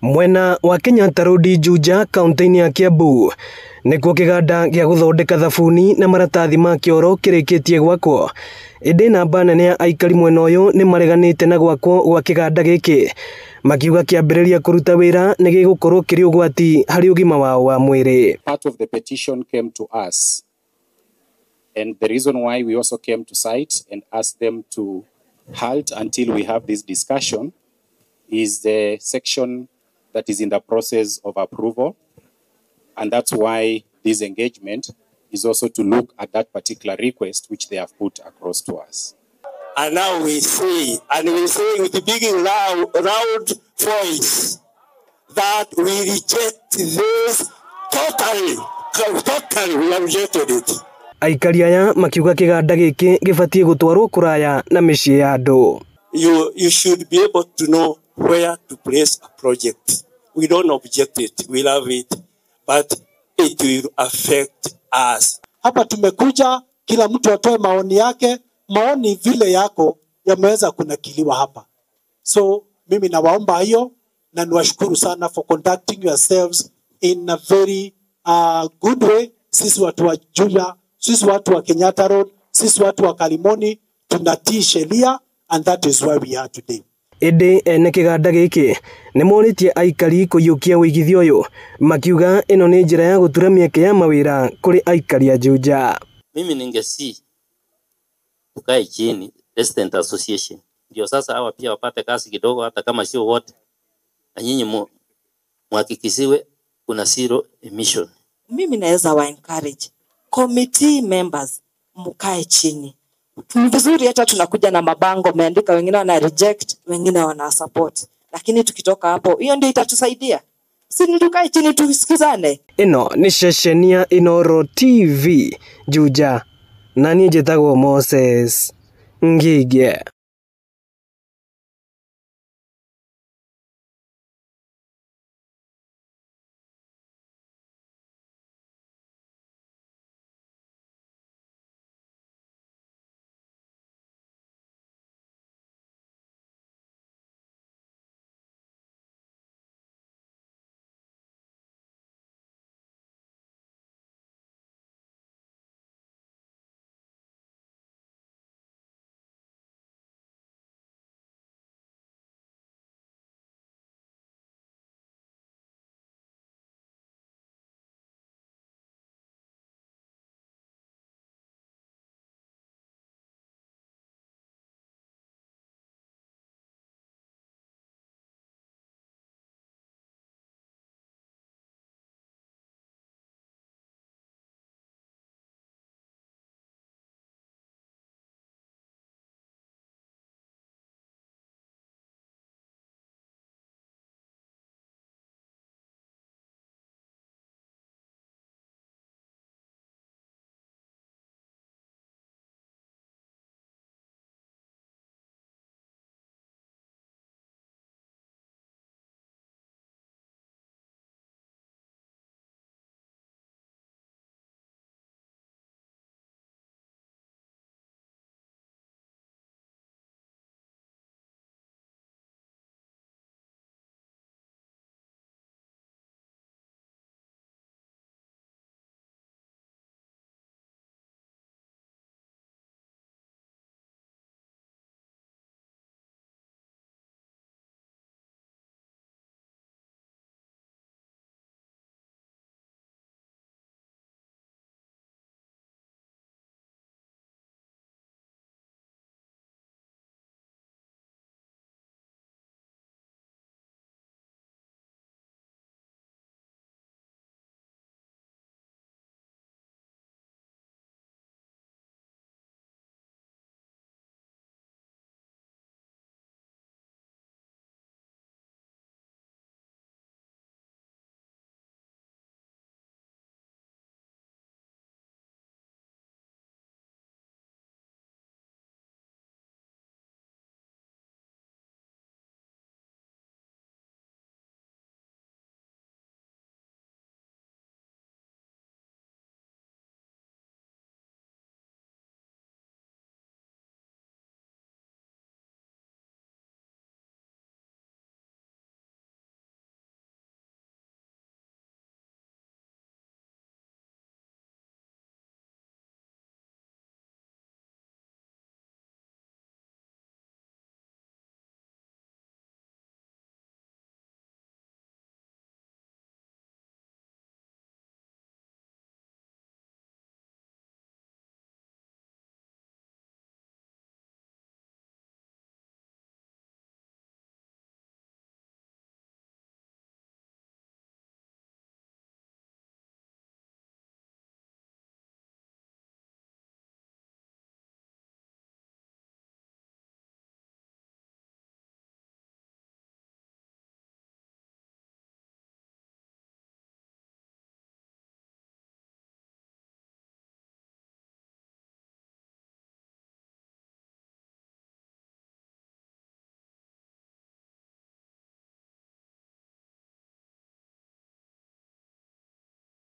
Mwena wa Kenyatta Road Juja kaunti-inĩ ya Kiambu nĩkuo kĩganda gĩa gũthondeka thabuni na maratathi ma kĩoro kĩrĩkĩtie gwakwo. Ĩndĩ namba nene ya aikari mwena ũyũ nĩ mareganĩte na gwakwo gwa kĩganda gĩkĩ, makiuga kĩambĩrĩria kũruta wĩra nĩ gĩgũkorwo kĩrĩ ũgwati harĩ ũgima wao wa mwĩrĩ. Part of the petition came to us, and the reason why we also came to site and asked them to halt until we have this discussion is the section that is in the process of approval, and that's why this engagement is also to look at that particular request which they have put across to us. And now we say, and we say with big loud voice, that we reject this totally, totally, we have rejected it. Aikari aya makiuga kĩganda gĩkĩ gĩbatiĩ gũtwarwo kũraya na mĩciĩ ya andũ. You should be able to know where to place a project. We don't object it, we love it, but it will affect us. Hapa tumekuja kila mtu atoe maoni yake, maoni vile yako yameweza kunakiliwa hapa. So mimi nawaomba hiyo na niwashukuru sana for conducting yourselves in a very good way. Sisi watu wa Juja, sisi watu wa Kenyatta Road, sisi watu wa Kalimoni tunatii sheria, and that is why we are today. Ĩndĩ ene kĩganda gĩkĩ nĩ morĩtie aikari kũiyũkia wĩigithia ũyũ, makiuga ĩno nĩ njĩra ya gũtura mĩeke ya mawĩra kũrĩ aikari a Juja. Mimi ningesi tukae chini Resident Association, ndio sasa hawa pia wapate kazi kidogo, hata kama sio wote, na nyinyi muhakikishiwe kuna zero emission. Mimi naweza wa encourage committee members mkae chini. Ni vizuri hata tunakuja na mabango meandika, wengine wana reject, wengine wana support. Lakini tukitoka hapo, hiyo ndio itatusaidia. Si tukae chini tusikizane. Ĩno nĩ ceceni ya Inooro TV Juja, na niĩ njĩtagwo Moses Ngige.